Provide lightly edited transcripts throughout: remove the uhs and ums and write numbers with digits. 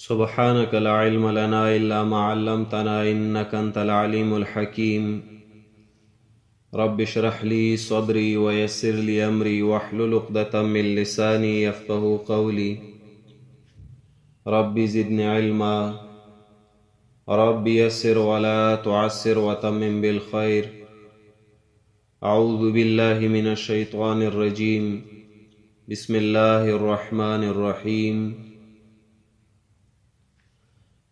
سبحانك لا علم لنا إلا ما علمتنا إنك أنت العليم الحكيم. رب اشرح لي صدري ويسر لي أمري واحلل عقدة من لساني يفقه قولي. رب زدني علما. رب يسر ولا تعسر وتمم بالخير. أعوذ بالله من الشيطان الرجيم. بسم الله الرحمن الرحيم.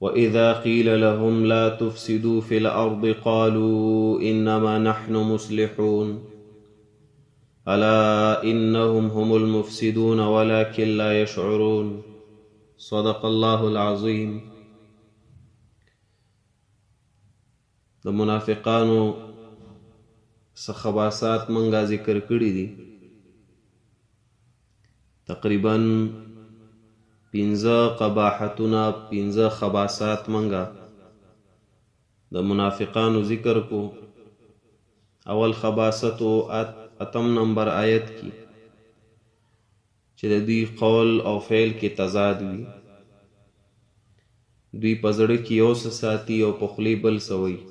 وإذا قيل لهم لا تفسدوا في الأرض قالوا إنما نحن مصلحون. ألا إنهم هم المفسدون ولكن لا يشعرون. صدق الله العظيم. د منافقانو څه خباثات منګه ذکر کړي دي. تقریبا 5 قباحتونه، 5 خباثات منګه د منافقانو ذکر کو. اول خباثت اتم نمبر آیت کی چې د دوی قول او فعل کې تضاد وي. دوی په زړه کې یو څه ساتي او په خولې بل څه وایي.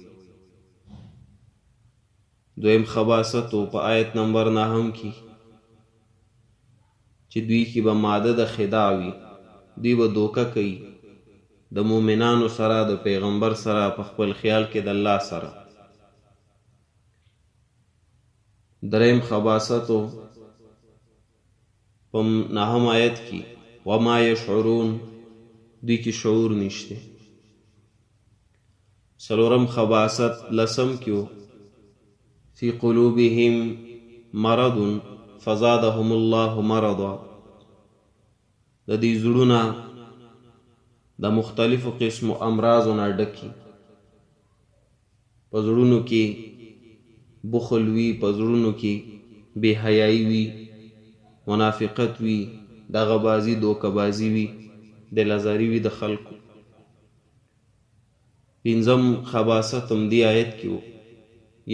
دویم خباثت په آیت نمبر 9 کې چې دوی کې به ماده د خداع وي. دوی به دوکه کوي د مؤمنانو سره، د پیغمبر سره، په خپل خیال کې د الله سره. دریم خباثت په 9 آیت کې وما یشعرون، دوی کې شعور نشته. څلورم خباثت لسم کې فی قلوبهم مرض فزادهم الله مرضا. د دې زړونه د مختلفو قسمو امراضو نه ډکي. په زړونو کې بخل وي، په زړونو کې بې حیايي وي، منافقت وي، دغه بازي دوکه بازي وي، دلازاري وي د خلکو. پنځم خباثت هم دې آیت کې و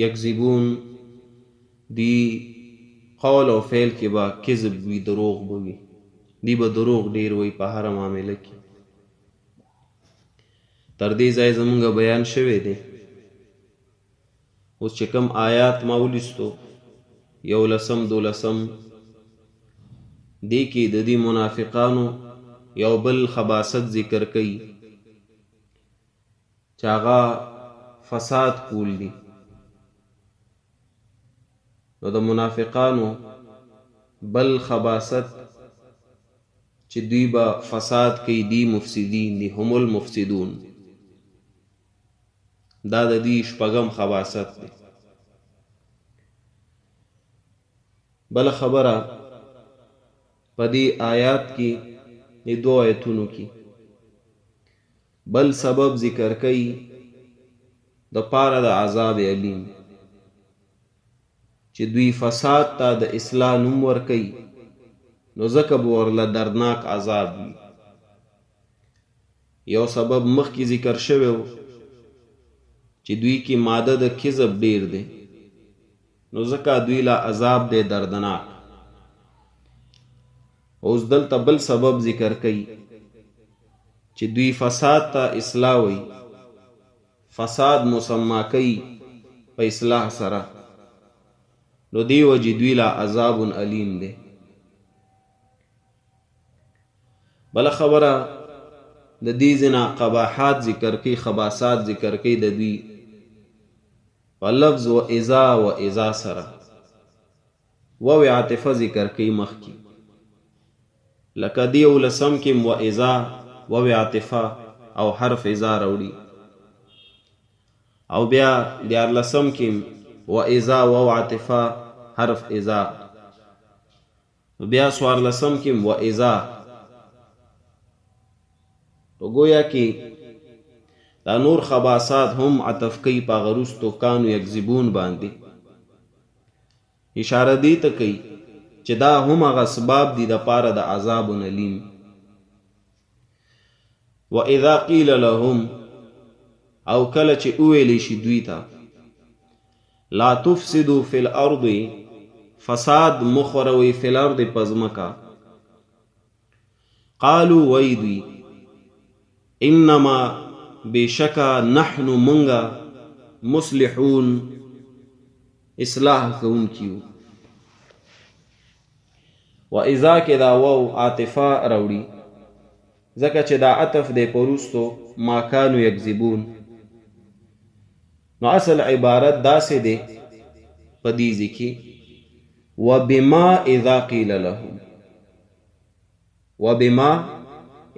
یکذبون، دی قول او فعل کې به کذب وي، دروغ به وي. دی به دروغ ډیر وي په هره معامله کې. تر دې ځای زمونږ بیان شوی دی. اوس چې کوم آیات ما ولوستو، 11 12، دې کې د دې منافقانو یو بل خباثت ذکر کوي چې هغه فساد کول دي. نو د منافقانو بل خباثت چې دوی به فساد کوي، دی مفسدین دي، هم المفسدون. دا د دوی شپږم خباثت دی. بل خبره په دې آیات کې، دې دوو آیتونو کې بل سبب ذکر کوي د پاره د عذاب الیم، چې دوی فساد ته د اصلاح نوم ورکوي، نو ځکه به ورله دردناک عذاب وي. یو سبب مخکې ذکر شوی و چې دوی کې ماده د کذب ډیر دی، نو ځکه دوی له عذاب دی دردناک. اوس دلته بل سبب ذکر کوي چې دوی فساد ته اصلاح وایي، فساد مسما کوي په اصلاح سره، نو دې وجې دوی له عذاب الیم دی. بله خبره د دې ځینه قباحات ذکر کوي، خباثات ذکر کوي د دوی په لفظ و اذا و اذا سره. واو عاطفه ذکر کوي مخکې، لکه دې 11 کې و اذا، واو عاطفه او حرف اذا راوړي، او بیا 13 کې و اذا، واو عاطفه حرف اذا، بیا 14 کې و اذا. نو گویا کې دا نور خباثات هم عطف کوي په هغه وروستو کانو یکذبون باندې. اشاره دې ته کوي چې دا هم هغه اسباب دي د پاره د عذاب الیم. واذا قیل لهم، او کله چې وویلی شي دوی ته، لا تفسدوا فی الارض، فساد مه خوروئ فی الارض په ځمکه. قالو وایي دوی انما بېشکه نحن مونږه مصلحون اصلاح کوونکي یو. و اذا کې دا واو عاطفه راوړي ځکه چې دا عطف دی په وروستو ما کانو یکذبون، نو اصل عبارت داسې دی په دې ځای کې وبما اذا قیل لهم، وبما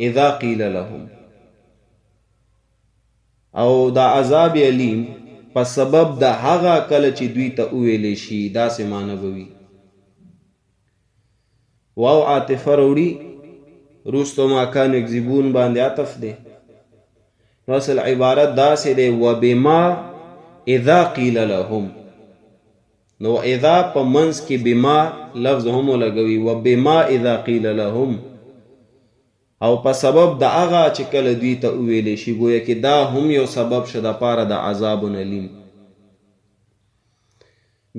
اذا قیل لهم، او دا عذاب الیم په سبب د هغه کله چې دوی ته وویل شي، داسې معنی به وي. واو عاطفه راوړي روستو ما کانو یکذبون باندې عطف دی، نو اصل عبارت داسې دی وبما اذا قیل لهم، نو اذا په منځ کې بما لفظ هم ولګوي، وبما اذا قیل لهم، او په سبب د هغه چې کله دوی ته وویل شي، ګویا کې دا هم یو سبب شه د پاره د عذاب الیم.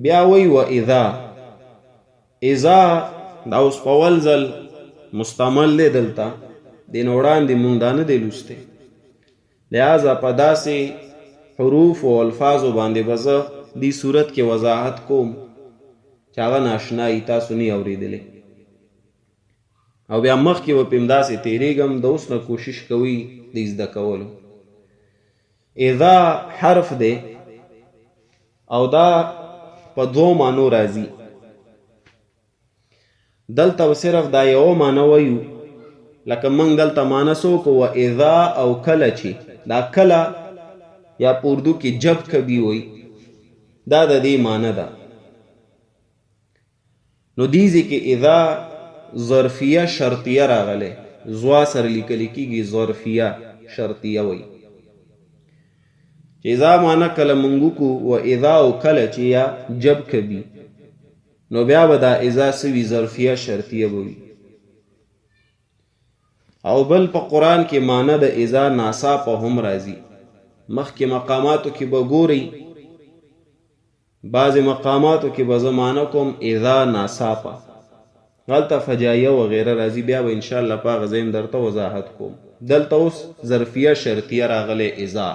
بیا وی و اذا، اذا دا اوس په اول ځل مستعمل دی دلته، دې نه وړاندې مونږ دا نه دی لوستی، لہذا په داسې حروف او الفاظو باندې به زه دې صورت کې وضاحت کوم چې هغه ناشنایي تاسو نه اورېدلی، او بیا مخکې به پرې همداسې تېرېږم، د اوس نه کوشش کوئ د زده کولو. اذا حرف دی او دا په دوو معنو راځي، دلته به صرف دا یوه معنی وایو، لکه موږ دلته معنی څه وکړو و اذا او کله چې، دا کله یا په اردو کې جب کبي وایي، دا د دې معنی ده. نو دې ځای کې اذا ظرفیه شرطیه راغلی، زوا سره لیکل کېږي، ظرفیه شرطیه وایي چې اذا معنی کله مونږ وکړو و اذا او کله چې یا جب کبي، نو بیا به دا اذا څه وي؟ ظرفیه شرطیه به وي. او بل په قرآن کې معنی د اذا ناڅاپه هم راځي، مخکې مقاماتو کې به ګورئ، بعضې مقاماتو کې به زه معنی کوم اذا ناڅاپه، هلته فجایه وغیره راځي، بیا به انشاءالله په هغه ځای هم درته وضاحت کوم. دلته اوس ظرفیه شرطیه راغلی، اذا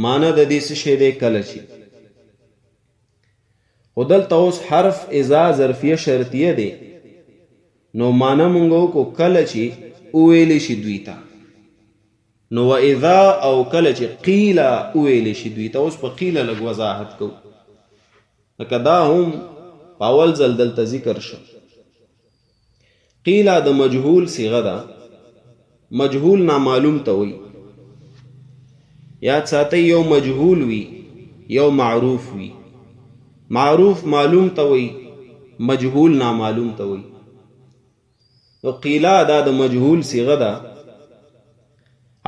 معنی د دې څه شی دی؟ کله چې. خو دلته اوس حرف اذا ظرفیه شرطیه دی، نو معنی مونږ وکړو کله چې وویل شي دوی ته، نو و اذا او کله چې قیل وویل شي دوی ته. اوس په قیل لږ وضاحت کوو، لکه دا هم په اول ځل دلته ذکر شو. قیل د مجهول صیغه ده، مجهول نامعلوم ته وایي. یاد ساتئ یو مجهول وي یو معروف وي، معروف معلوم ته وایي، مجهول نامعلوم ته وایي. نو قیلا دا د مجهول صیغه ده،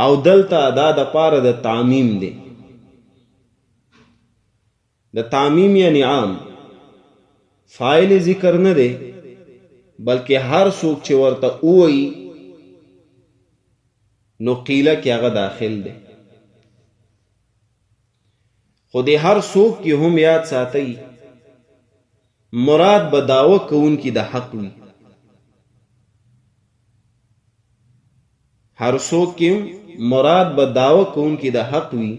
او دلته دا د پاره د تعمیم دی. د تعمیم یعنی عام، فاعل ذکر نه دی، بلکې هر څوک چې ورته ووایي نو قیله کې هغه داخل دی. خو د هر څوک کې هم یاد ساتئ مراد به دعوه کوونکي د حق وي. هر څوک کې مراد به دعوه کوونکي د حق وي،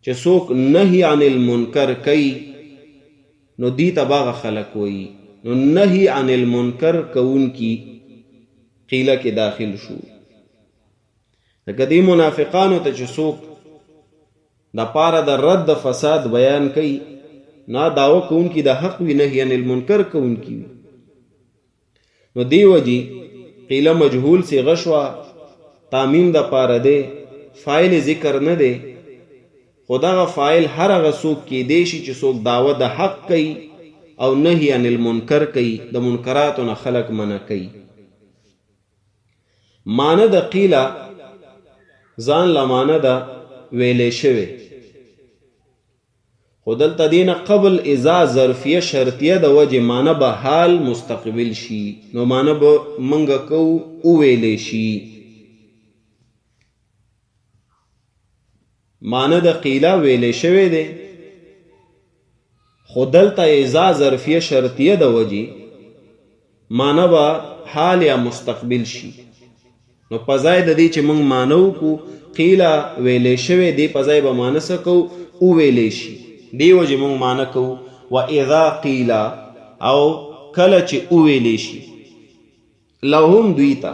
چې څوک نهي عن المنکر کوي نو دي ته به هغه خلک وایي. نو نهي عن المنکر کوونکي قیله کې داخل شو. لکه دې منافقانو ته چې څوک د پاره د رد د فساد بیان کوي، نه دعوه کوونکي د حق وي، نهي عن المنکر کوونکي وي. نو دی وجې قیله مجهول صیغه شوه، تعمیم د پاره دی، فاعل ذکر نه دی، خو دغه فاعل هر هغه څوک کیدی شي چې څوک دعوه د حق کوي او نهي عن المنکر کوي، د منکراتو نه خلک منع کوي. معنی د قیله ځان له معنی ده ویلی شوی، خو دلته دې نه قبل اذا ظرفیه شرطیه د وجې معنی به حال مستقبل شي، نو معنی به منګه کوو وویلی شي. معنی د قیله ویلی شوی دی، خو دلته اذا ظرفیه شرطیه د وجې معنی به حال یا مستقبل شي، نو په ځای د دې چې موږ معنی وکړو قیله ویلې شوی دی، په ځای به معنی څه کوو؟ وویلې شي. دې وجې موږ معنی کوو و اذا قیل، او کله چې وویلې شي لهم دوی ته،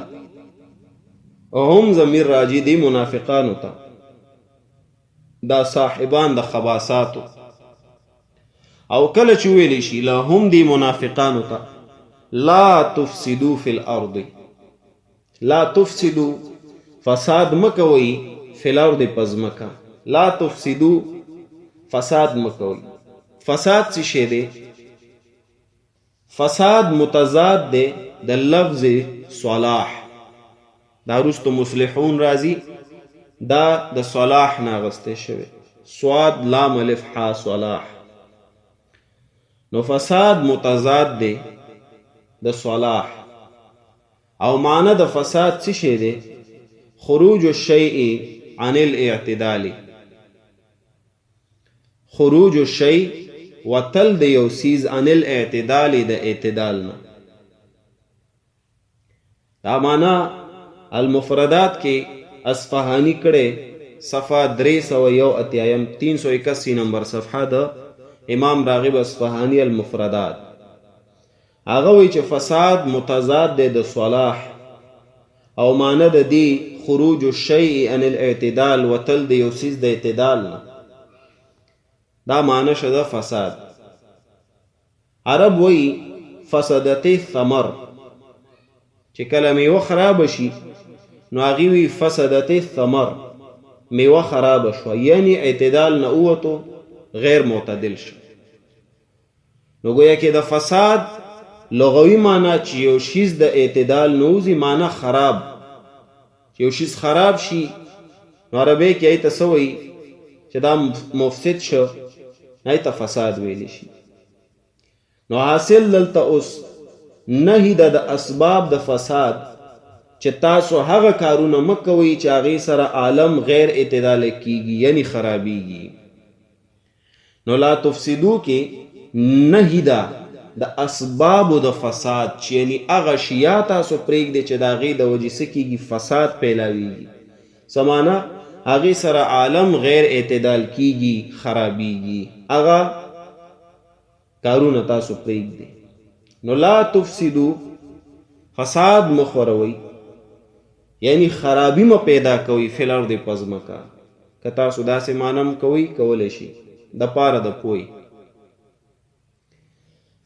هم ضمیر راجع دی منافقانو ته، دا صاحبان د خباساتو، او کله چې ویلې شي لهم دی منافقانو ته لا تفسدو فی الارض، لا تفسدو فساد مکوئ فی الارض پزمکه، لا تفسدو فساد مکوئ. فساد څه شی دی؟ فساد متضاد دی د لفظ صلاح، دا وروسته مصلحون راځي، دا د صلاح نه اخیستی شوی، صاد لام الف حا صلاح. نو فساد متضاد دی د صلاح، او معنی د فساد څه شی دی؟ خروج الشیء عن الاعتدال، خروج الشیء وتل د یو څیز عن الاعتدال د اعتدال نه. دا معنی المفردات کې اصفهانی کړی، صفحه 381، 381 نمبر صفحه د امام راغب اصفهانی المفردات. هغه وایي چې فساد متضاد دی د صلاح، او معنی د دې خروج الشیء عن الاعتدال، وتل د یو څیز د اعتدال نه، دا معنی شه د فساد. عرب وایي فسدت الثمر، چې کله میوه خرابه شي نو هغې وایي فسدت الثمر، میوه خرابه شوه، یعنی اعتدال نه ووتو، غیر معتدل شو. نو ګویا کې د فساد لغوي معنی چې یو شیز د اعتدال نه وځي، معنی خراب، چې یو شیز خراب شي نو عربی کې هغې ته څه وایي؟ چې دا مفسد شو، هغې ته فساد ویلی شي. نو حاصل دلته اوس نهي ده د اسباب د فساد، چې تاسو هغه کارونه مه کوئ چې هغې سره عالم غیر اعتدال کیږي، یعنی خرابیږي. نو لا تفسدو کې نهي ده د اسبابو د فساد، چې یعنی هغه شیا تاسو پرېږدئ چې د هغې د وجې څه کیږي؟ فساد پیلاویږي. څه معنی؟ هغې سره عالم غیر اعتدال کیږي، خرابیږي، هغه کارونه تاسو پرېږدئ. نو لا تفسدو فساد مه خوروئ، یعنی خرابي مه پیدا کوئ فی الارض په ځمکه. که تاسو داسې معنی هم کوئ کولی شي د پاره د پوهې.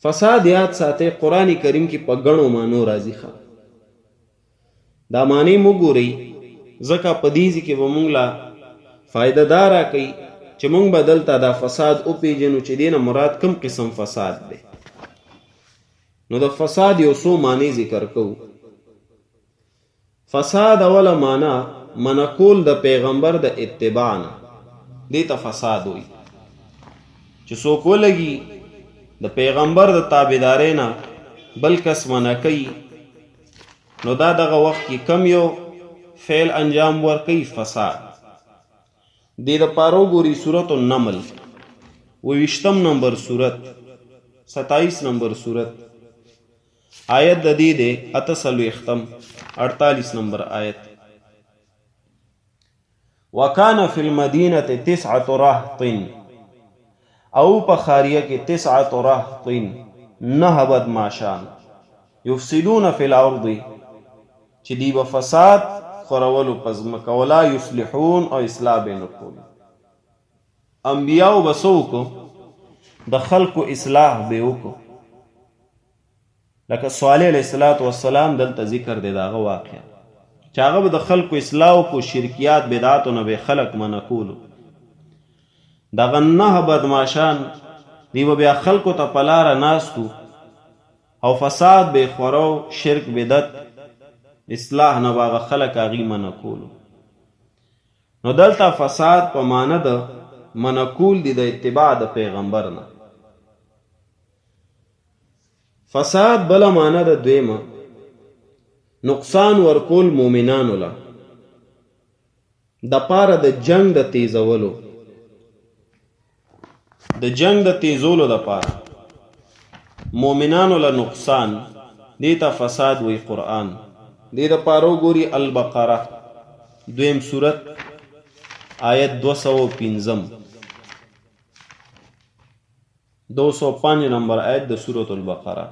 فساد یاد ساتئ، قرآن کریم کې په ګڼو معنو راځي. ښه دا معنی مو ګورئ، ځکه په دې ځای کې به مونږ لا فایده دا راکوي چې مونږ به دلته دا فساد وپېژنو چې دې نه مراد کوم قسم فساد دی. نو د فساد یو څو معنی ذکر کوو. فساد اوله معنی منع کول د پیغمبر د اتباع نه، دې ته فساد وایي. چې څوک ولګي د پیغمبر د تابعدارۍ نه بل کس منع کوي، نو دا دغه وخت کې کم یو فعل انجام ورکوي؟ فساد. دې د پاره وګوري سورة النمل، 22 نمبر سورت، 27 نمبر سورت، آیت د دې دی 48، 48 نمبر آیت. وکان فی المدینة تسعة رهط، او په ښاریه کې تسعة رهط، 9 بدماشان، یفسدون فی الارض، چې دی به فساد خورولو په ځمکه، ولا یصلحون، او اصلاح به نه کولو. انبیاو به څه وکړو؟ د خلکو اصلاح به وکړو. لکه صالح علیه الصلاة والسلام دلته ذکر دی د هغه واقعه چې هغه به د خلکو اصلاح وکړو، شرکیات بدعاتو نه به خلک منع کولو. دغه 9 بدماشان دی به بیا خلکو ته په لاره ناستو او فساد به خورو، شرک بدعت اصلاح نه به هغه خلک هغې منع کولو. نو دلته فساد په معنی د منع کول دي د اتباع د پیغمبر نه. فساد بله معنی ده دویمه، نقصان ورکول مؤمنانو له د پاره د جنگ د تیزولو، د جنگ د تیزولو د پاره مؤمنانو له نقصان، دې ته فساد وی قرآن. دې د پاره وګوري البقره دویم سورت آیت 205، 205 نمبر آیت د سورة البقره.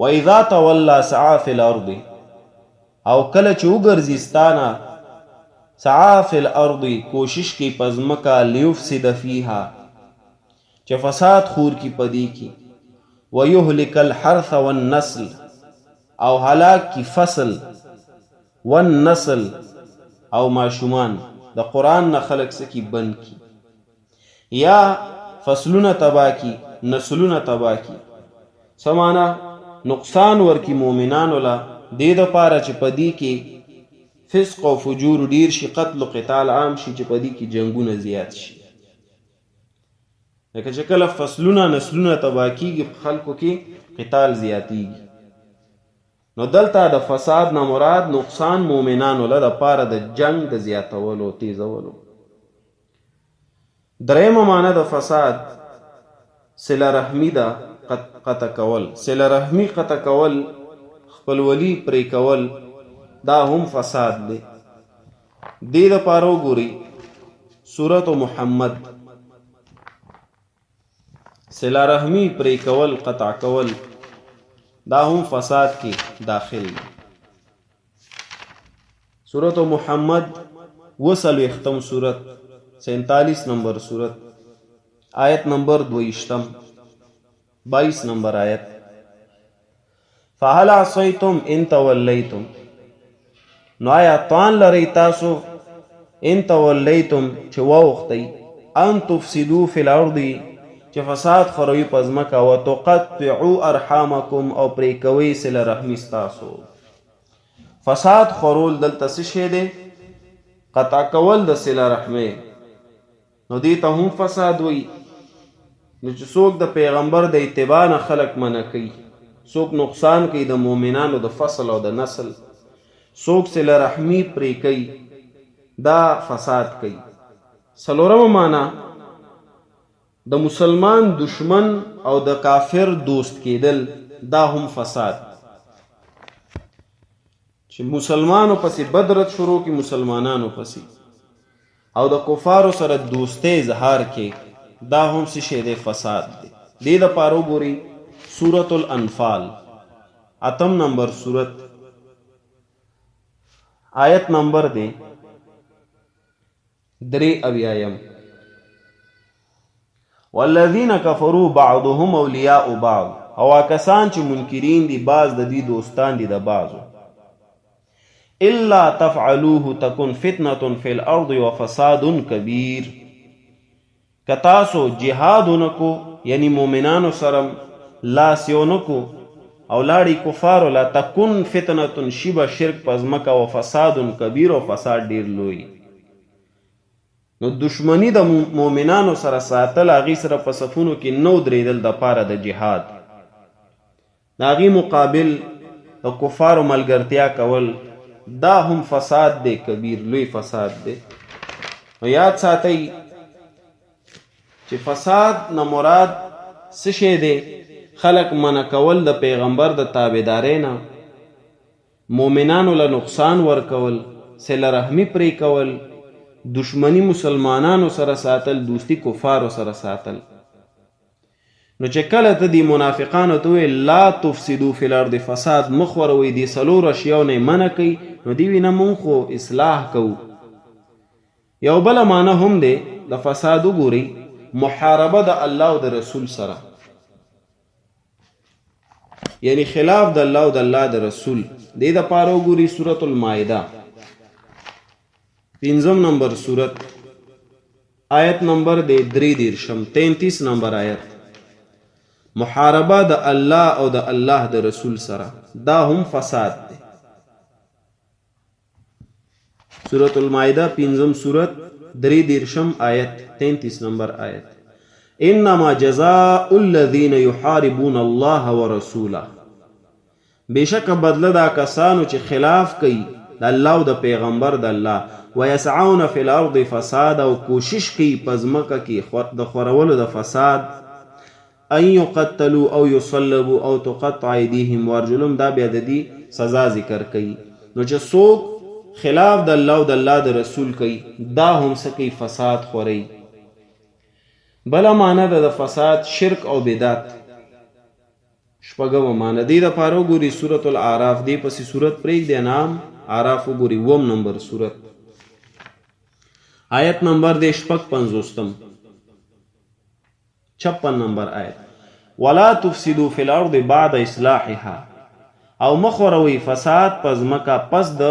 وَإِذَا تَوَلَّى سَعَى فِي الْأَرْضِ، او کله چې وګرځي ستانه سعى فی الارض، کوشش کوي په ځمکه، لیفسد فیها، چې فساد خور کی پدې کې، ویهلک الحرث والنسل، او هلاک کی فصل، والنسل او ماشومان. د قرآن نه خلق سکی بند کی، یا فصلونه تباه کی، نسلونه تباه کی. څه معنی؟ نقصان ورکی مؤمنانو له، دې دپاره چې په دې کې فسق او فجور ډیر شي، قتل او قتال عام شي، چې په دې کې جنګونه زیات شي. لکه چې کله فصلونه نسلونه تباه کیږي، په خلکو کې قتال زیاتیږي. نو دلته د فساد نه مراد نقصان مؤمنانو له دپاره د جنگ د زیاتولو تیزولو. درېیمه معنی د فساد صله رحمي ده، قطع کول. صله رحمي قطع کول، خپلولي پرې کول، دا هم فساد دی. دې دپاره وګورئ سورة محمد، صله رحمي پرې کول، قطع کول، دا هم فساد کې داخل دی. سورة محمد 40 سورت، 47 نمبر سورت، آیت نمبر 22، 22 نمبر آیت. فهل عصیتم ان تولیتم، نو آیا توان لرئ تاسو ان تولیتم چې واوښتئ، ان تفسدو فی الارض، چې فساد خوروي په ځمکه، وتقطعوا ارحامکم، او پرې کوئ صله رحمي ستاسو. فساد خورول دلته څه شی دی؟ قطع کول د صله رحمې. نو دې ته هم فساد وایي. نو چې څوک د پیغمبر د اتباع نه خلک منع کوي، څوک نقصان کوي د مؤمنانو د فصل او د نسل، څوک صله رحمي پرې کوي، دا فساد کوي. څلورمه معنا د مسلمان دشمن او د کافر دوست کېدل، دا هم فساد. چې مسلمانو پسې بدرت شروع کی، مسلمانانو پسې، او د کفارو سره دوستۍ اظهار کې، دا هم څه شی دی؟ فساد دی. دې دپاره وګورئ سورة الانفال 8 نمبر سورت، آیت نمبر دی 73. والذین کفروا بعضهم اولیاء بعض، او کسان چې منکرین دي بعض د دوی دوستان دي د بعضو. الا تفعلوه تکن فتنة فی الارض وفساد کبیر، که تاسو جهاد ونکو، یعنی مؤمنانو سره لاس یو نکو او لاړی کفارو لا، تکن فتنة، شي به شرک په ځمکه، وفساد کبیر، او فساد ډیر لوی. نو دشمنی د مؤمنانو سره ساتل، هغې سره په صفونو کې نه ودرېدل دپاره د جهاد، د هغې مقابل د کفارو ملګرتیا کول، دا هم فساد دی، کبیر لوی فساد دی. نو یاد ساتئ چې فساد نه مراد څه شی دی؟ خلک منع کول د پیغمبر د تابعدارۍ نه، مؤمنانو له نقصان ورکول، صله رحمي پرې کول، دشمنی مسلمانانو سره ساتل، دوستی کفارو سره ساتل. نو چې کله ته دې منافقانو ته ووایې لا تفسدو فی الارض، فساد مه خوروئ، دې څلورو اشیاو نه یې منع کوي، نو دې وي نه مونږ خو اصلاح کوو. یو بله معنی هم دی د فساد، وګورئ محاربه د الله او د رسول سره، یعنی خلاف د الله او د الله د رسول. دې دپاره وګورئ سورة المائده 5 نمبر سورت، آیت نمبر دی 33، 33 نمبر آیت. محاربه د الله او د الله د رسول سره، دا هم فساد دی. سورة المائده 5 سورت 33 آیت، 33 نمبر آیت. انما جزاء الذين يحاربون الله ورسوله، بشک بدله دا کسانو چې خلاف کوي د الله او د پیغمبر د الله، ويسعون فی الارض فساد، او کوشش کوي په ځمکه کې د خورولو د فساد، ان یقتلوا او یصلبوا او تقطع ایدیهم وارجلهم. دا بیا د دې سزا ذکر کوي. نو چې څوک خلاف د الله او د الله د رسول کوي، دا هم څه کوي؟ فساد خوري. بله معنی ده د فساد شرک او بدعت. شپږمه معنی دې د پاره وګوري سورة الاعراف، دې پسې سورت پرېږدي، انعام اعراف وګوري، اووم نمبر سورت، آیت نمبر دی 56، 56 نمبر آیت. ولا تفسدوا فی الارض بعد اصلاحها، او مخوروي فساد پس مکه پس د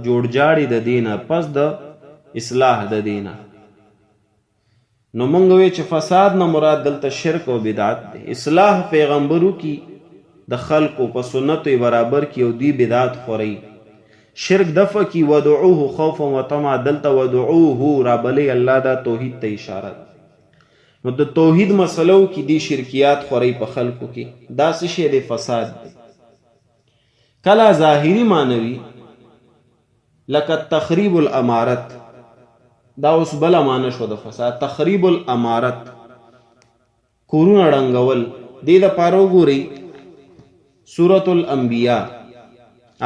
جوړجاړي د دینه، پس د اصلاح د دینه. نو مونږ وی چې فساد نه مراد دلته شرک او بدعت دی. اصلاح پیغمبرو کی د خلقو په سنتو برابر کی او دوی بدعت خوري، شرک دفع کی. ودعوه خوفا وطمعا، دلته ودعوه رابلی الله، دا توحید ته اشاره ده. نو د توحید مسلو کې دی شرکیات خوري په خلکو کې، دا څه شی دی؟ فساد دی. کله ظاهری معنوي لکه تخریب الامارت، دا اوس بله معنی شو د فساد، تخریب الامارت، کورونه ړنګول. دې د پاره وګورئ سورة الانبیاء،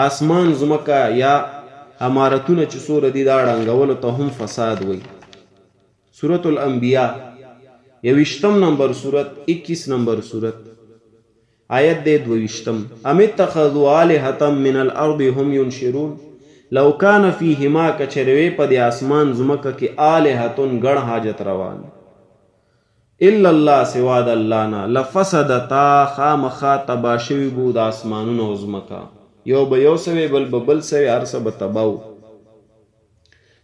آسمان زمکه یا امارتونه چې سوره دي، دا ړنګولو ته هم فساد وایي. سورة الانبیاء 21 نمبر سورت، 21 نمبر سورت، آیت دی 22. ام اتخذوا آلهة من الارض هم ينشرون، لو کان فیهما، کچروي په د اسمان زمکه کې آلهة ګڼ حاجت روان، الا الله سوا د الله نه، لفسدتا خامخا تبا شوي بو د اسمانونو او زمکه. یو به یو سوی، بل به بل سوی، هر څه به تباو.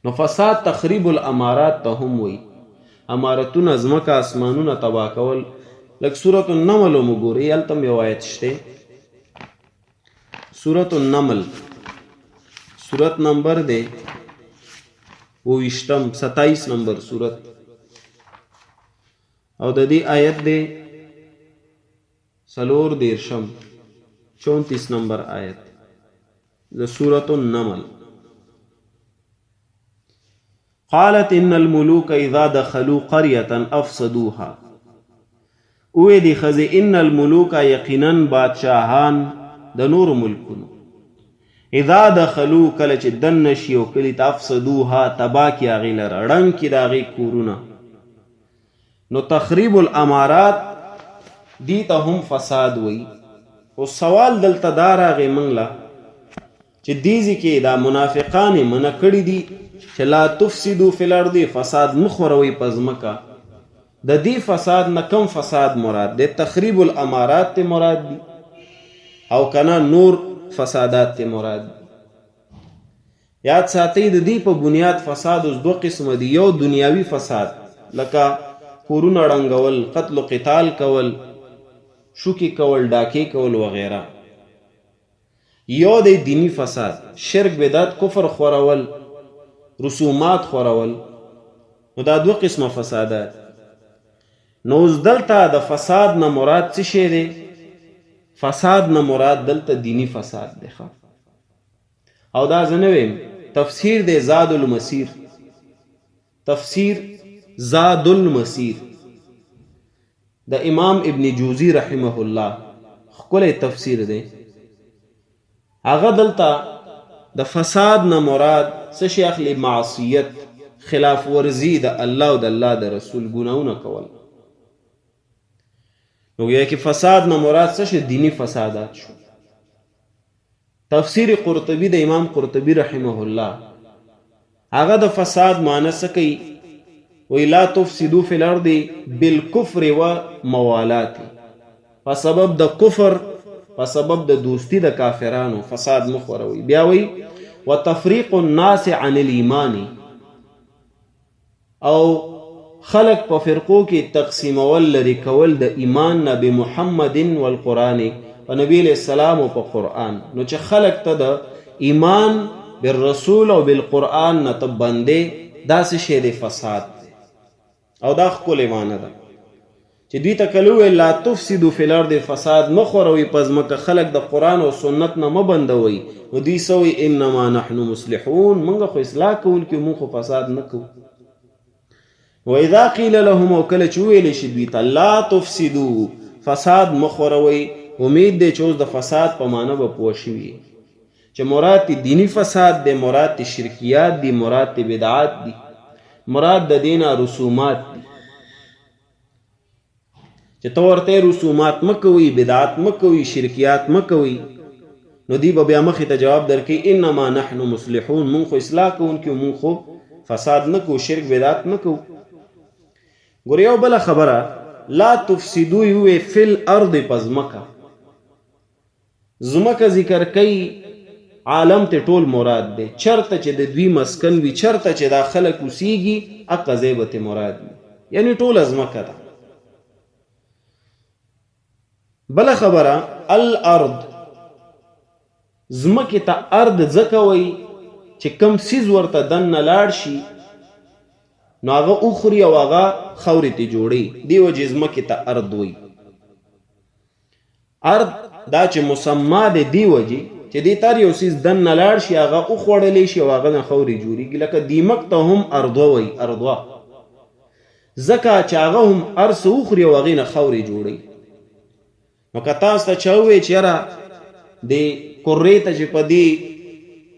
نو فساد تخریب الامارات ته هم وایي، امارتونه زمکه اسمانونه تبا کول. لکه سورة النمل هم وګورئ، هلته هم یو آیت شته. سورة النمل سورت نمبر دی 27، 27 نمبر سورت، او د دې آیت دی 34، 34 نمبر آیت د سورة النمل. قالت ان الملوک اذا دخلوا قرية افسدوها، اوې دی خزه ان الملوک یقینا بادشاهان د نور ملکونو، اذا دخلوا کله چې دننه شي او کلي ته، افسدوها تبا کړي هغې لره، ړنګ کړي د هغې کورونه. نو تخریب الامارات دي ته هم فساد وایي. او سوال دلته دا راغی موږ له چې دې ځای کې دا منافقان یې منع کړي دي چې لا تفسدو فی الارض، فساد مه خوروئ په ځمکه. د دې فساد نه کم فساد مراد دی؟ تخریب الامارات ته مراد دي او کنه نور فسادات ته مراد دي؟ یاد ساتئ د دې په بنیاد فساد اوس دوه قسمه دي. یو دنیاوي فساد لکه کورونه ړنګول، قتل و قتال کول، شوکې کول، ډاکې کول وغیره. یو دی دینی فساد، شرک، بدعت، کفر خورول، رسومات خورول. نو دا دوه قسمه فسادات. نو اوس دلته د فساد نه مراد څه شی دی؟ فساد نه مراد دلته دینی فساد دی. او دا زه نه ویم، تفسیر دی زاد المسیر، تفسیر زاد المسیر د امام ابن جوزی رحمه الله، ښکلی تفسیر دی. هغه دلته د فساد نه مراد څه شی اخلي؟ معصیت، خلاف ورزي د الله او د الله د رسول، ګناهونه کول. نو یا کې فساد نه مراد څه شی؟ دینی فسادات شو. تفسیر قرطبي د امام قرطبي رحمه الله هغه د فساد معنی څه کوي؟ وی لا تفسدو فی الارض بالکفر و موالات، په سبب د کفر، په سبب د دوستی د کافرانو فساد مخوروي. بیا وی وتفریق الناس عن الايمان، او خلق په فرقو کې تقسیمول، لري کول د ایمان نه، بمحمد والقرآن، په نبی علیہ السلام او په قرآن. نو چې خلق ته د ایمان بالرسول او بالقرآن نه ته بندې، دا څه شی دی؟ فساد دی. او دا ښکلې معنی ده چې دوی ته کله وویل لا تفسدو فی الارض، فساد مه خوروئ په ځمکه، خلک د قرآن او سنت نه مه بندوئ، نو دوی څه وایي؟ انما نحن مصلحون، موږ خو اصلاح کوونکي، موږ خو فساد نه کوو. واذا قیل لهم، او کله چې وویل شي دوی ته لا تفسدو، فساد مه خوروئ، امید دی چې اوس د فساد په معنی به پوه شوي. چې مراد ترې دیني فساد دی، مراد ترې شرکیات دي، مراد ترې بدعات دي، مراد د دې نه رسومات دي. چې ته ورته رسومات مه کوئ، بدعات مه کوئ، شرکیات مه کوئ، نو دی به بیا مخې ته جواب درکوي انما نحن مصلحون، مونږ خو اصلاح کوونکي یو، مونږ خو فساد نه کوو، شرک بدعت نه کوو. ګوره یو بله خبره، لا تفسدو یې وویل فی الارض، په ځمکه. ځمکه ذکر کوي، عالم ته ټول مراد دی، چرته چې د دوی مسکن وي، چرته چې دا خلک اوسیږي، هغه ځای به ترې مراد وي، یعنی ټوله ځمکه ده. بله خبره، الارض، ځمکې ته ارض ځکه وایي چې کوم څیز ورته دننه لاړ شي نو هغه وخوري او هغه خاورې ته جوړوي، دې وجې ځمکې ته ارض وایي. ارض دا چې مسما دی دې وجې چې دې تر یو څیز دننه لاړ شي هغه وخوړلی شي او هغه نه خاورې جوړېږي. لکه دیمک ته هم ارضوه وایي، ارضوه ځکه چې هغه هم هر څه وخوري او هغې نه خاورې جوړوي. نو که تاسو ته چا ووایي چې یاره دې کرې ته چې په دې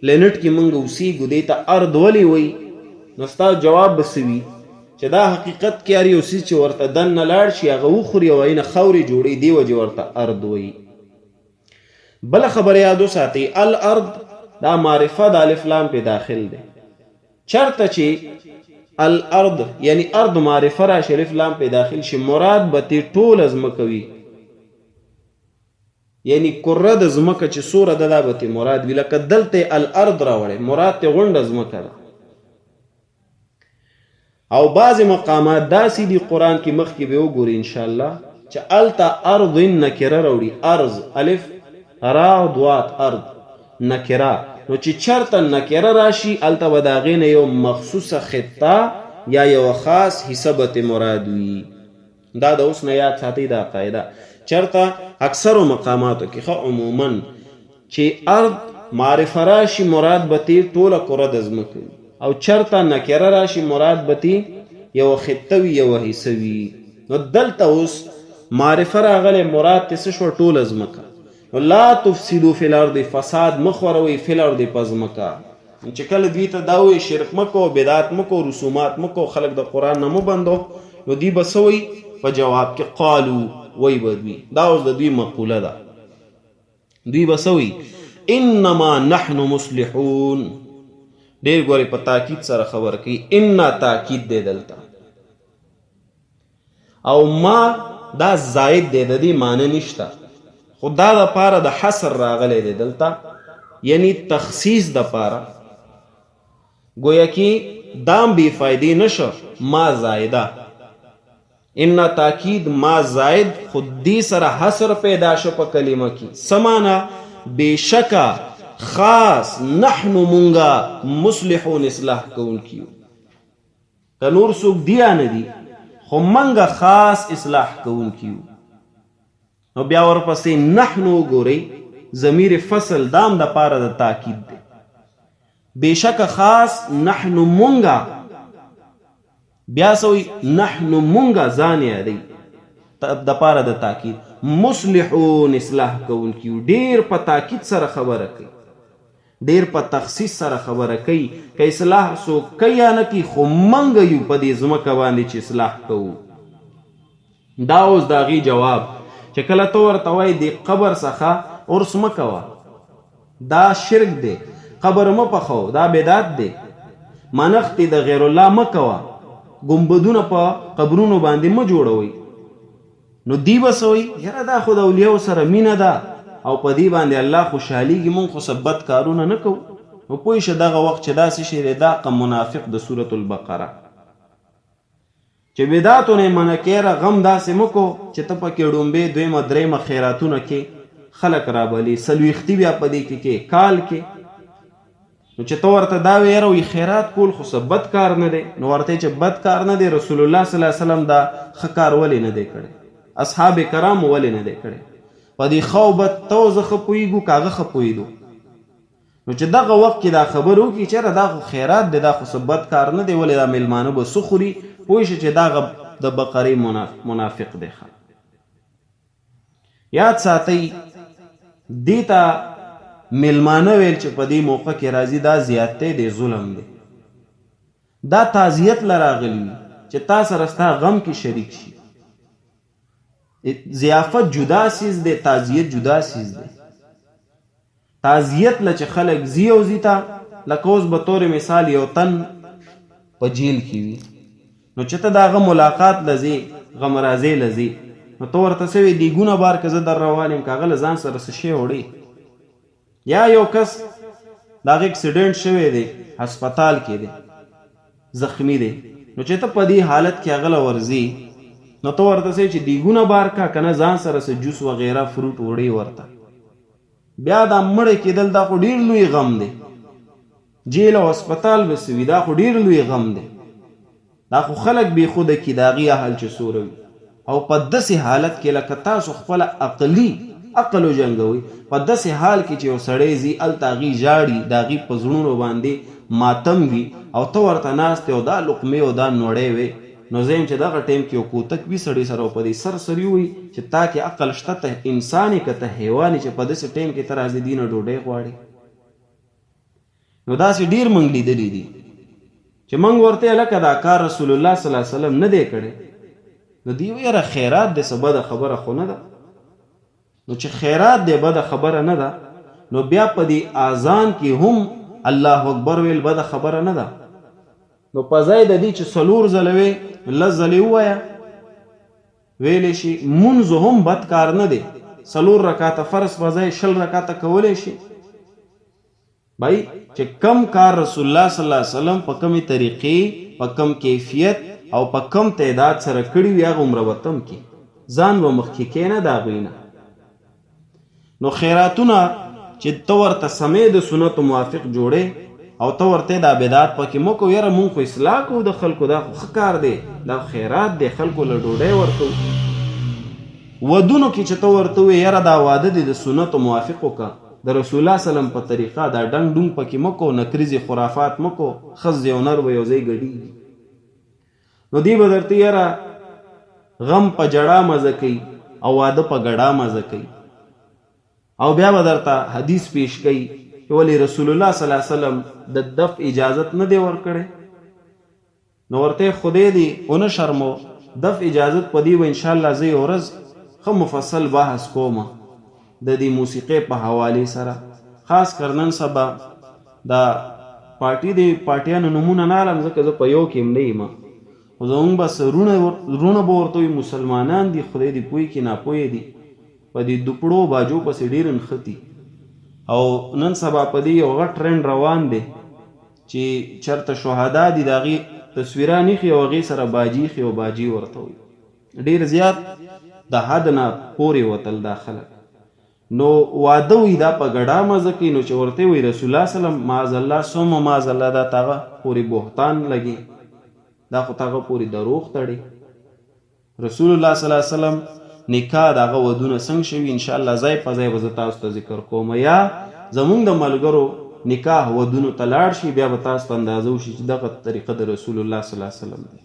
پلانټ کې موږ اوسېږو دې ته ارض ولې وایي، نو ستا جواب به څه وي؟ چې دا حقیقت کې هر یو څیز چې ورته دننه لاړ شي هغه وخوري او هغې نه خاورې جوړوي، دې وجې ورته ارض وایي. بله خبره یاد وساتئ، الارض دا معرفه د الف لام پې داخل دی. چرته چې الارض یعنی ارض معرفه راشي، الف لام پې داخل شي، مراد به ترې ټوله ځمکه وي، یعنی کره د ځمکه چې څوره ده دا به ترې مراد وي. لکه دلته یې الارض راوړی، مراد ترې غونډه ځمکه ده. او بعضې مقامات داسې دي قرآن کې، مخکې به وګوري انشاءالله، چې هلته ارض نکره راوړي، ارض الف را دوات ارض نکره، نو چې چرته نکره راشي هلته به د هغې نه یو مخصوصه خطه یا یوه خاص حصه به ترې مراد وي. دا د اوس نه یاد ساتئ دا قاعده، چرته اکثرو مقاماتو کې ښه عموما چې ارض معرفه راشي مراد به ترې ټوله کره د ځمکه وي، او چرته نکره راشي مراد به ترې یوه خطه وي، یوه حصه وي. نو دلته اوس معرفه راغلی، مراد ترې څه شوه؟ ټوله ځمکه. نو لا تفسدو فی الارض، فساد مه خوروئ فی الارض په ځمکه. چې کله دوی ته دا ووایي شرک مه کوه، بدعت مه کوه، رسومات مه کوه، خلک د قرآن نه مه بندو، نو دوی به څه وایي په جواب کې؟ قالو وایي به دوی، دا اوس د دوی مقوله ده، دوی به څه وایي؟ انما نحن مصلحون. ډېر ګورې په تاکید سره خبر کوي، ان تاکید دی دلته، او ما دا زائد دی، د دې معنی نشته، خو دا د پاره د حصر راغلی دی دلته، یعنی تخصیص د پاره، گویا کې دام بې فایدې نشو ما زائده، ان تاکید ما زائد، خو دې سره حصر پیدا شو په کلمه کې. څه معنی؟ بېشکه خاص نحن مونږه مصلحون اصلاح کوونکي یو، که نور څوک دي یا نه دي، خو مونږه خاص اصلاح کوونکي یو. نو بیا ورپسې نحن وګورئ، ضمیر فصل دام د پاره د تاکید دی، بېشکه خاص نحن مونږه، بیا څه وایي؟ نحن مونږه ځان یادوي د پاره د تاکید، مصلحون اصلاح کوونکي یو. ډېر په تاکید سره خبره کوي، ډېر په تخصیص سره خبره کوي، که اصلاح څوک کوي یا نه کوي، خو مونږ یو په دې ځمکه باندې چې اصلاح کوو. دا اوس د هغې جواب چې کله ته ورته وایې دې قبر څخه عرس مه کوه، دا شرک دی، قبر مه پخو، دا بدعت دی، منښتې د غیر الله مه کوه، ګنبدونه په قبرونو باندې مه جوړوئ، نو دی به څه وایي؟ یاره دا خو د اولیاو سره مینه ده او په دې باندې الله خوشحالیږي، مونږ خو څه بد کارونه نه کوو. نو پوه شه دغه وخت چې داسې شی دی، دا قم منافق د سورة البقره چې بدعتو نه یې منع کوې، یاره غم داسې مه کو چې ته پکې ړومبی دویمه درېیمه خیراتونه کې خلک رابلې، څلوېښتي بیا په دې کې کې کال کې، نو چې ته ورته دا وایې یاره وایي خیرات کول خو څه بد کار نه دی، نو ورته چې بد کار نه دی، رسول الله صلی الله علیه وسلم دا ښه کار ولې نه دی کړی، اصحاب کرامو ولې نه دی کړی، په دې ښه او بد ته او زه ښه پوهېږو که هغه ښه پوهېدو. نو چې دغه وخت کې دا خبره وکړي چې یاره دا خو خیرات دی، دا خو څه بد کار نه دی، ولې دا مېلمانه به څه خوري، پوه شه چې دا د بقرې منافق دی. ښه یاد ساتئ، دې ته میلمانه ویل چې په دې موقع کې راځي دا زیادتی دی، ظلم دی. دا تعزیت له راغلي وي چې تا سره ستا غم کې شریک شي. ضیافت جدا څیز دی، تعزیت جدا څیز دی. تعزیت له چې خلک ځي او ځي ته، لکه اوس به طور مثال یو تن په جیل کې وي، نو چې ته د هغه ملاقات له ځې، غمرازۍ له ځې، نو ته ورته څه وې، دیګونه بار که زه در روان یم، که هغه له ځان سره څه شی وړې. یا یو کس د هغه اکسیډنټ شوی دی، هسپتال کې دی، زخمی دی، نو چې ته په دې حالت کې هغه له ورځې، نو ته ورته څه چې دیګونه بار کا، که نه ځان سره څه جوس وغیره فروټ وړې ورته. بیا دا مړی کېدل دا خو ډېر لوی غم دی، جیل او هسپتال به څه وي، دا خو ډېر لوی غم دی، دا خو خلک بې خوده کړي، د هغې اهل چې څوره وي. او په داسې حالت کې لکه تاسو خپله عقلي عقل وجنګوئ، په داسې حال کې چې یو سړی ځي هلته هغې ژاړي، د هغې په زړونو باندې ماتم وي، او ته ورته ناست یې او دا لقمې او دا نوړی وې، نو زه یم چې دغه ټایم کې یو کوتک وي سړي سره او په دې سر سري ووایي چې تا کې عقل شته، ته انسان یې که ته حیوان یې چې په داسې ټایم کې ته راځې دې نه ډوډۍ غواړې. نو داسې ډېر موږ لیدلي دي چې موږ ورته لکه دا کار رسول الله صلی الله علیه وسلم نه دی کړی، نو دی وایي یاره خیرات دی، څه بده خبره خو نه ده. نو چې خیرات دی بده خبره نه ده، نو بیا په دې اذان کې هم الله اکبر ویل بده خبره نه ده. نو په ځای د دې چې څلور ځله وې، لس ځلې ووایه، ویلی شي. مونځ هم بد کار نه دی، څلور رکعته فرض په ځای 20 رکعته کولی شي. بای چې کم کار رسول الله صلی الله علیه وسلم په کومې طریقې، په کم کیفیت او په کم تعداد سره کړي وي، هغه عمره به تم کې ځان به مخکې کې نه د هغوی نه. نو خیراتونه چې ته ورته سمې د سنتو موافق جوړې او ته ورته دا بدعت پکې مه کوه، یاره مونږ خو اصلاح کوو د خلکو، دا خو ښه کار دی، دا خو خیرات دی، خلکو له ډوډۍ ورکوو. ودونو کې چې ته ورته ووایې یاره دا واده دې د سنتو موافق وکړه، د رسول الله صلی الله علیه وسلم په طریقه، دا ډنګ ډونګ پکې مه کوه، نکریزې خرافات مه کوه، ښځې او نر به یو ځای ګډېږي. نو دی به درته یاره غم په جړا مزه کوي او واده په ګډا مزه کوي، او بیا به درته حدیث پیش کوي چې ولې رسول الله صلی الله علیه وسلم د دف اجازت نه دی ورکړی. نو ورته خدای دې ونه شرمو، دف اجازت په دې به انشاءالله زه یو ورځ ښه مفصل بحث کوم د دې موسیقۍ په حوالې سره، خاص کر نن سبا دا پارټي دی، پارټیانو نومونه نه علم ځکه زه په یو کې هم نه یم، خو زمونږ بس وروڼه به ورته وي مسلمانان دي، خدای دې پوه کړي ناپوهه دي، په دې دوپړو باجو پسې ډېر نښتي. او نن سبا په دې یو غټ ټرینډ روان دی چې چرته شهدا دي د هغې تصویران ایښي او هغې سره باجي ایښي او باجي ورته وایي. ډېر زیات د حد نه پورې وتل دا خلک. نو واده وي دا په ګډا مزه کوي، نو چې ورته وایي رسول الله صلی الله علیه وسلم معاذ الله ثم معاذ الله، دا تاغه پورې بهتان لګي، دا خو تاغه پورې دروغ تړي. رسول الله صلی الله علیه وسلم نکاح د هغه ودونه څنګه شوي انشاءالله ځای په ځای به زه تاسو ته ذکر کوم، یا زمونږ د ملګرو نکاح ودونو ته لاړ شي بیا به تاسو ته اندازه وشي چې دغه طریقه د رسول الله صلی الله علیه وسلم دی.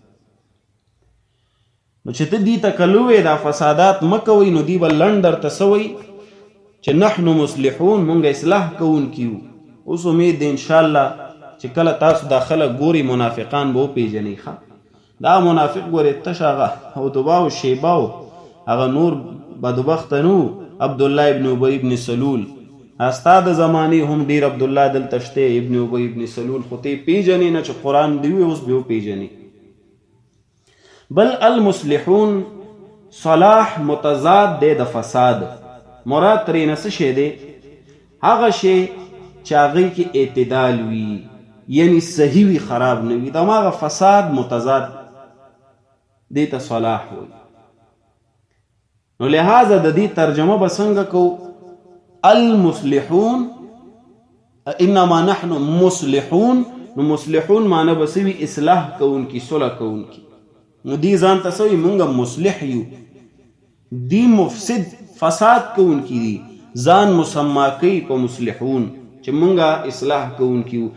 نو چې ته دې ته کله ووایې دا فسادات مه کوئ، نو دی به لنډ درته څه وایي چې نحن مصلحون، مونږ اصلاح کوونکي یو. اوس امید دی انشاءالله چې کله تاسو دا خلک ګورئ منافقان به وپېژنئ. ښه دا منافق ګورې تش هغه عتبه او شیبه او هغه نور بدبخته نه وو، عبدالله ابن ابی ابن سلول ستا د زمانې هم ډېر عبدالله دلته شته، ابن ابی ابن سلول، خو ته یې پېژنې نه چې قرآن دې وي اوس به یې وپېژنې. بل المصلحون صلاح متضاد دی د فساد، مراد ترې نه څه شی دی؟ هغه شی چې هغې کې اعتدال وي، یعنی صحیح وي، خراب نه وي، د هماغه فساد متضاد دې ته صلاح وایي. نو لهذا د دې ترجمه به څنګه کوو؟ المصلحون انما نحن مصلحون، نو مصلحون معنی به څه وي؟ اصلاح کوونکي، صلح کوونکي. نو دې ځان ته څه وایي؟ مونږ مصلح یو. دی مفسد فساد کوونکي دي، ځان مسما کوي په مصلحون چې مونږه اصلاح کوونکي یو.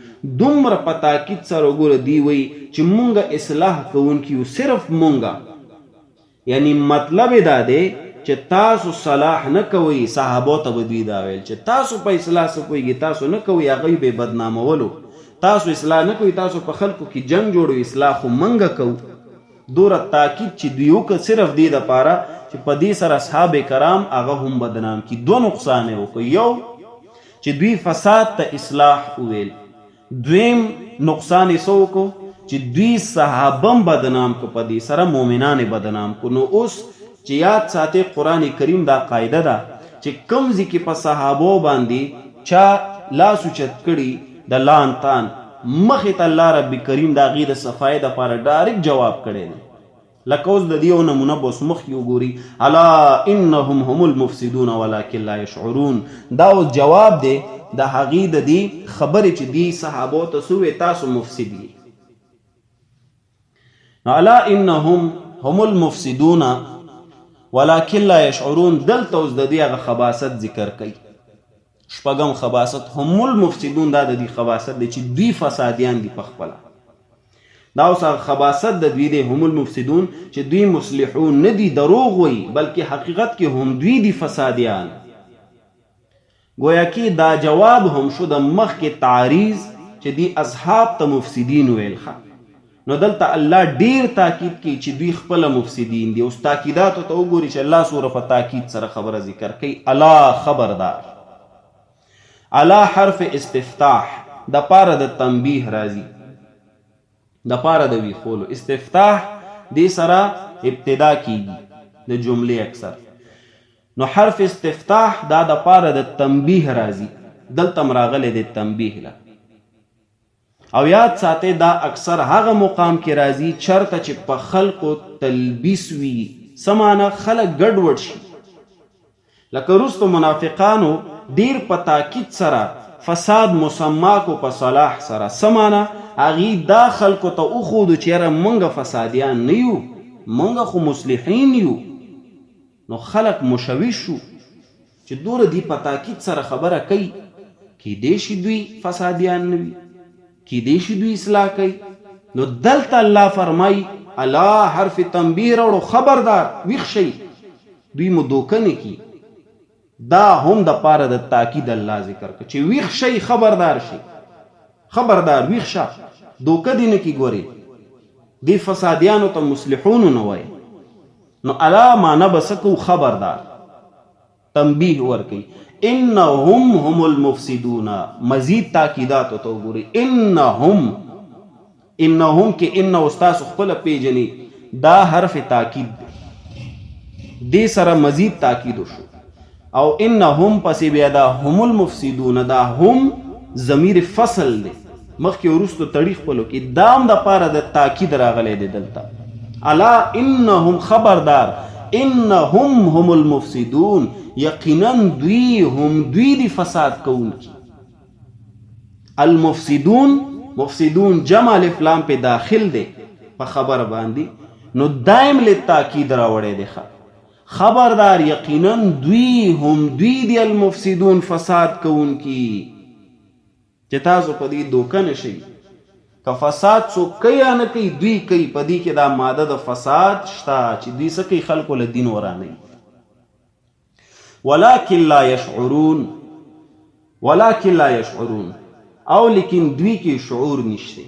دومره په تاکید سره وګوره دی وایي چې مونږه اصلاح کوونکي یو، صرف مونږه، یعنی مطلب دا دی چې تاسو صلاح نه کوئ، صحابو ته به دوی دا ویل چې تاسو په اصلاح څه پوهېږئ، تاسو نه کوئ، هغوی به یې بدنامولو، تاسو اصلاح نه کوئ، تاسو په خلکو کې جنګ جوړوئ، اصلاح خو مونږ کوو. دوره تاکید چې دوی وکړ صرف دې دپاره چې په دې سره اصحاب کرام هغه هم بدنام کړي. دوه نقصانه یې وکړ، یو چې دوی فساد ته اصلاح وویل، دویم نقصان یې څه وکړو چې دوی صحابه هم بدنام کړو، په دې سره مؤمنان یې بدنام کړو. نو اوس چې یاد ساتئ قرآن کریم دا قاعده ده چې کوم ځای کې په صحابو باندې چا لاس اوچت کړي د لان تان مخې ته الله رب کریم د هغې د صفایۍ دپاره ډایرکټ جواب کړی دی. لکه اوس د دې یو نمونه به اوس مخکې وګوري، الا انهم هم المفسدون ولکن لا یشعرون. دا اوس جواب دی د هغې د دې خبرې چې دې صحابو ته څه ووایي، تاسو مفسد یئ. نو الا انهم هم المفسدون ولکن لا یشعرون، دلته اوس د دې هغه خباثت ذکر کوي. شپږم خباثت هم المفسدون، دا د دې خباثت دی چې دوی فسادیان دي په خپله. دا اوس هغه خباثت د دوی دی، هم المفسدون، چې دوی مصلحون نه دي، دروغ وایي، بلکې حقیقت کې هم دوی دي فسادیان. ګویا کې دا جواب هم شو د مخکې تعریض چې دی اصحاب ته مفسدین ویل. ښه نو دلته الله ډیر تاکید کوي چې دوی خپله مفسدین دي. اوس تاکیداتو ته وګوري چې الله سوره په تاکید سره خبره ذکر کوي. الا خبردار، الا حرف استفتاح د پاره د تنبیه راځي، د پاره د ویښولو. استفتاح دې سره ابتدا کیږي د جملې اکثر. نو حرف استفتاح دا د پاره د تنبیه راځي، دلته هم راغلی دی تنبیه له. او یاد ساتئ دا اکثر هغه مقام کې راځي چرته چې په خلقو تلبیس وي. څه معنی؟ خلک ګډوډ شي. لکه وروسته منافقانو ډیر په تاکید سره فساد مسما کو په صلاح سره. څه معنی؟ هغوی دا خلکو ته وښودو چې یاره مونږ فسادیان نه یو، مونږ خو مصلحین یو. نو خلک مشوش شو چې دوره دی په تاکید سره خبره کوي، کیدای شي دوی فسادیان نه وي، کیدای شي دوی اصلاح کوي. نو دلته الله فرمایي الا حرف تنبیه راوړو، خبردار ویښ شئ، دوی مو دوکه نه کړي. دا هم د پاره د تاکید الله ذکر کړ چې ویښ شئ، خبردار شئ، خبردار ویښ شه، دوکه دې نه کړي. ګورې دې فسادیانو ته مصلحونو نه وایي. نو الا معنی به څه کوو؟ خبردار، تنبیه ورکوي. انهم هم المفسدون، مزید تاکیداتو ته وګورئ. انهم، انهم کې ان اوس تاسو خپله پیژنئ، دا حرف تاکید دی، دې سره مزید تاکید وشو. او انهم پسې بیا دا هم المفسدون، دا هم ضمیر فصل دی، مخکې وروسته تړي خپلو کې، دا هم د پاره د تاکید راغلی دی دلته. الا انهم خبردار، انهم هم المفسدون، یقینا دوی هم دوی دي فساد کوونکي. المفسدون، مفسدون جمع الف لام په داخل دی په خبر باندې، نو دایم للتاکید راوړی دی. خبردار یقینا دوی هم دوی دي المفسدون فساد کوونکي. چې تاسو په دې دوکه نه شئ، که فساد څوک کوي یا نه کوي، دوی کوي. په دې کې دا ماده د فساد شته چې دوی څه کوي؟ خلکو له دین ورانوي. ولكن لا يشعرون، ولكن لا يشعرون، او لیکن دوی کې شعور نشته.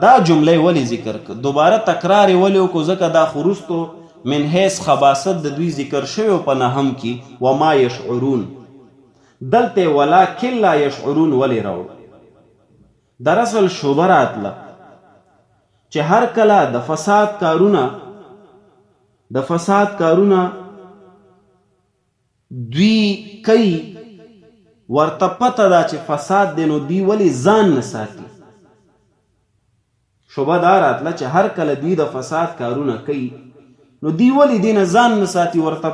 دا جمله ولې ذکر کړ، دوباره تکرار یې ولې وکړو؟ ځکه دا خو وروستو من حیث خباثت د دوی ذکر شوی په نهم کې وما يشعرون، دلته ولكن لا يشعرون ولې راوړ؟ دراصل شوبه راتله چې هر کله د فساد کارونه دوی کوي، ورته پته ده چې فساد دی، نو دوی ولې ځان نه ساتي؟ شوبه دا راتله چې هر کله دوی د فساد کارونه کوي، نو دوی ولې دې نه ځان نه ساتي؟ ورته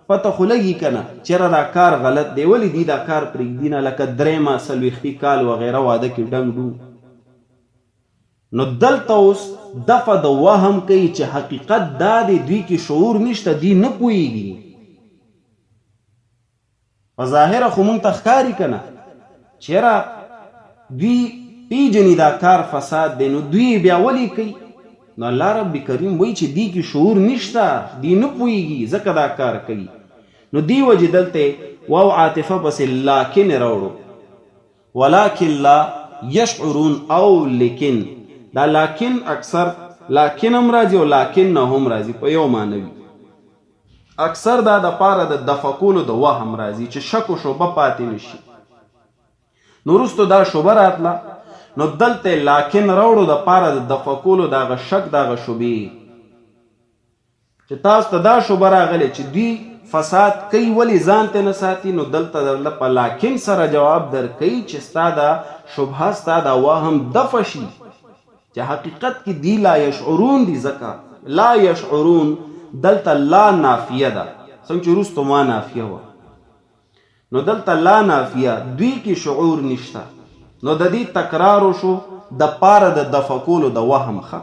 پته خو لګي که نه چېرې دا کار غلط دی، ولې دوی دا کار پرېږدي نه؟ لکه درېیمه څلوېښتي کال وغیره واده کې ډنګ ډونګ. نو دلته اوس دفع د وهم کوي چې حقیقت دا دی، دوی کې شعور نشته، دوی نه پوهېږي. په ظاهره خو مونږ ته ښکاري که نه چېرې دوی پیژني دا کار فساد دی، نو دوی بیا ولې کوي؟ نو الله رب کریم وایي چې دی کې شعور نشته، دی نه پوهیږي ځکه دا کار کوي. نو دی وجې دلته واو عاطفه پسې لاکن راوړو، ولکن لا یشعرون او لیکن. دا لاکن اکثر لاکن هم راځي او لاکن نه هم راځي په یو معنی وي. اکثر دا د پاره د دفع کولو د وهم راځي چې شک او شبه پاتې نشي. نو وروسته دا شبه راتله، نو دلته لاکن راوړو د پاره د دفع کولو د هغه شک د هغه شبې، چې تاسو ته دا شبه راغلې چې دوی فساد کوي ولې ځان ته نه ساتي، نو دلته درله په لاکن سره جواب درکوي چې ستا دا شبهه ستا دا وهم دفع شي چې حقیقت کې دی لا یشعرون دي. ځکه لا یشعرون دلته لا نافیه ده، څنګه چې وروسته ما نافیه وه، نو دلته لا نافیه دوی کې شعور نشته. نو د دې تکرار وشو د پاره د دفع کولو د وهم. ښه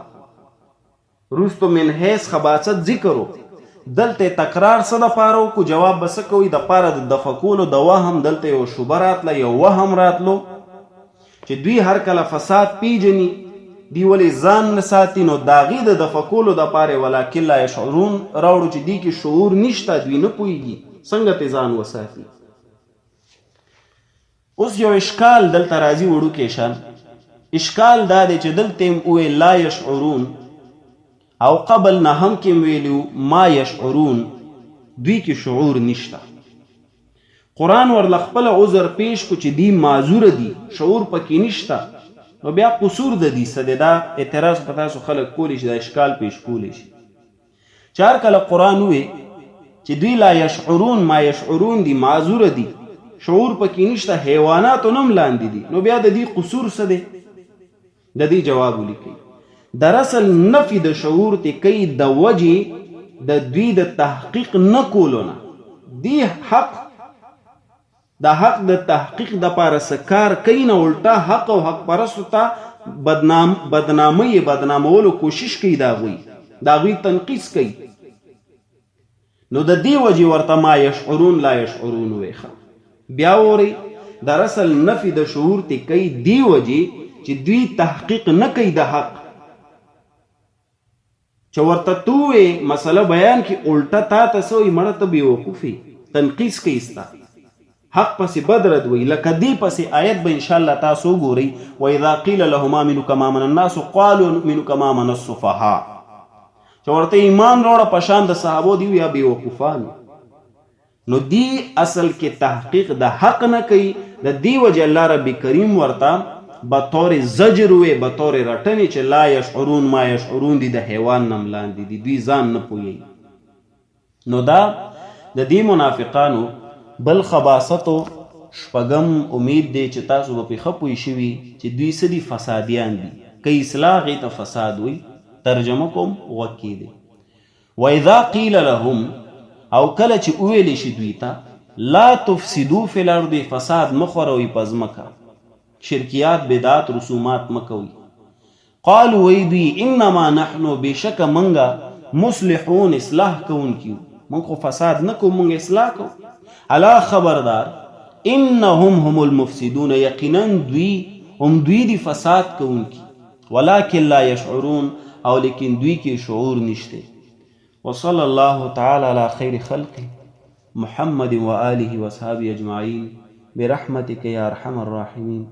وروستو من حیث خباثت ذکر و، دلته تکرار څه د پاره وکړو؟ جواب به څه کوي؟ د پاره د دفع کولو د وهم. دلته یو شبه راتله، یو وهم راتلو چې دوی هر کله فساد پیژني، دی ولې ځان نه ساتي، نو د هغې د دفع کولو دپاره یې ولکن لا یشعرون راوړو چې دوی کې شعور نشته، دوی نه پوهېږي څنګه ترې ځان وساتي. اوس یو اشکال دلته راځي وړوکی شان اشکال دا دی چې دلته هم وویل لا یشعرون او قبل نه هم کې هم ویلي ما یشعرون، دوی کې شعور نشته. قرآن ورله خپل عذر پیش کو چې دی معذور دي، شعور پکې نشته، نو بیا قصور د دې څه دی؟ دا اعتراض په تاسو خلک کولی شي، دا اشکال پیش کولی شي چې هر کله قرآن ووی چې دوی لا یشعرون ما یشعرون دي، معذور دي، شعور پکې نشته، حیواناتو نه هم لاندې دي، نو بیا د دې قصور څه دی؟ د دې جواب ولیکئ. دراصل نفي د شعور ته کوي د وجې د دوی د تحقیق نه کولو نه. دی حق د حق د تحقیق د پاره څه کار کوي نه، الټا حق او حق پرستو ته بدنام بدنامي بدنامولو کوشش کوي، د هغوی د هغوی تنقیص کوي. نو د دې وجې ورته ما یشعرون لا یشعرون ویخه. بیا وورئ، دراصل نفي د شعور ته کوي دې وجې چې دوی تحقیق نه کوي د حق، چې ورته ته ووایې مسله بیان کړي، الټه تا ته څه وایي؟ مړه ته بېوقوف یې، تنقیص کوي ستا حق پسې بد رد وایي. لکه دې پسې آیت به انشاءالله تاسو وګورئ، واذا قیل لهم آمنوا کما آمن الناس قالوا نؤمن کما آمن السفهاء، چې ورته ایمان راوړه په شان د صحابو دی یا بېوقوفانو. نو دی اصل کې تحقیق د حق نه کوي، د دې وجه الله رب کریم ورته بطور زجر وې، بطور رټنې چې لا یشعرون ما یشعرون دي، د حیوان نه هم لاندې دي، دوی ځان نه پوهیږي. نو دا د دې منافقانو بل خباثتو شپږم امید دی چې تاسو به پرې ښه پوه شوي چې دوی څه دي، فسادیان دي. که اصلاح هغې ته فساد وایي. ترجمه کوم، غوږ کېږدئ. واذا قیل لهم، او کله چې وویل شي دوی ته، لا تفسدو فی الارض، فساد مه خوروئ په ځمکه، شرکیات بدعات رسومات مه کوئ، قالو وایي دوی انما نحن، بېشکه مونږ مصلحون، اصلاح کوونکي یو، مونږ خو فساد نه کوو، مونږ اصلاح کوو. الا خبردار، انهم هم المفسدون، یقینا دوی هم دوی دي فساد کوونکي، ولكن لا يشعرون، او لیکن دوی کې شعور نشته. وصلى الله تعالى على خير خلقه محمد وآله واصحابه اجمعين برحمتك يا ارحم الراحمين.